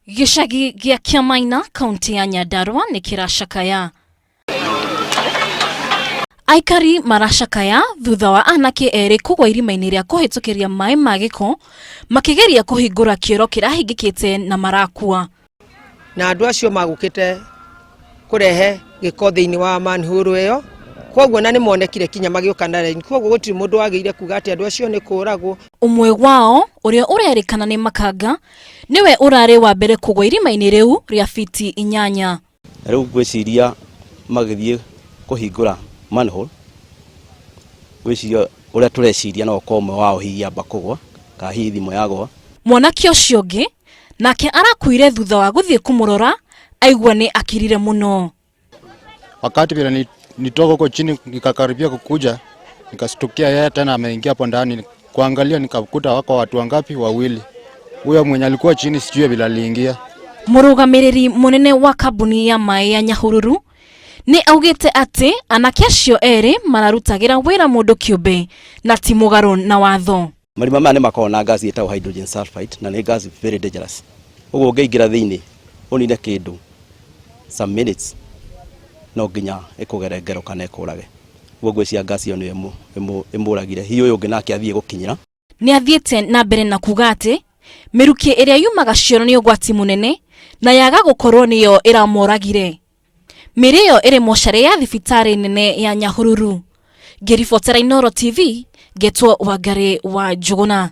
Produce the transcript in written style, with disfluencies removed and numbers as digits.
Gĩcagi gĩa Kĩamaina kaunti ya Nyandarua nĩ kĩracakaya. Aikari maracakaya thutha wa anake erĩ kũgwa irima-inĩ rĩa kũhĩtũkĩria maĩ ma gĩko makĩgeria kũhingũra kĩoro kĩrahingĩkĩte na marakua. Na andũ acio magũkĩte kũrehe gĩko thĩinĩ wa manhole ĩyo, koguo na nĩ monekire kinya magĩũka na raini, koguo gũtirĩ mũndũ wagĩrĩire kuga atĩ andũ acio nĩ kũragwo. Ũmwe wao ũrĩa ũrerĩkana nĩ Makanga nĩwe ũrarĩ wa mbere kũgwa irima-inĩ rĩu rĩa fiti 8. Na rĩu ngwĩciria magĩthiĩ kũhingũra manhole, ngwĩciria ũrĩa tũreciria no ũkorwo ũmwe wao hihi amba kũgwa, kana hihi thimũ yagwa. Mwanake ũcio ũngĩ nake arakuire thutha wa gũthiĩ kũmũrora aigua nĩ akirire mũno. Wakati vile nitoka huko chini nikakaribia kukuja, nikastukia yeye tena ameingia hapo ndani. Kuangalia nikakuta wako watu wangapi? Wawili. Huyo mwenye alikuwa chini sijui vile aliingia. Mũrũgamĩrĩri mũnene wa kambuni ya maĩ ya Nyahururu nĩ augĩte atĩ anake acio erĩ mararutagĩra wĩra mũndũ kĩũmbe na ti mũgarũ na watho. Marima maya nĩ makoragwo na gas ĩtagwo hydrogen sulfide na nĩ gas very dangerous. Ũguo ũngĩingĩra thĩinĩ ũnine kĩndũ some minutes no nginya ĩkũgere ngero kana ĩkũrage. Ũguo ngwĩciria gas ĩyo nĩyo ĩmũragire. Hihi ũyũ ũngĩ nake athiĩ gũkinyĩra. Nĩ athiĩte na mbere na kuga atĩ mĩrukĩ ĩrĩa yumaga cioro nĩ ũgwati mũnene na yaga gũkorwo nĩyo ĩramoragire. Mĩĩrĩ ĩyo ĩrĩ mocarĩ ya thibitarĩ nene ya Nyahururu. Ngĩribotera Inooro TV, ngetwo Wangarĩ wa Njũgũna.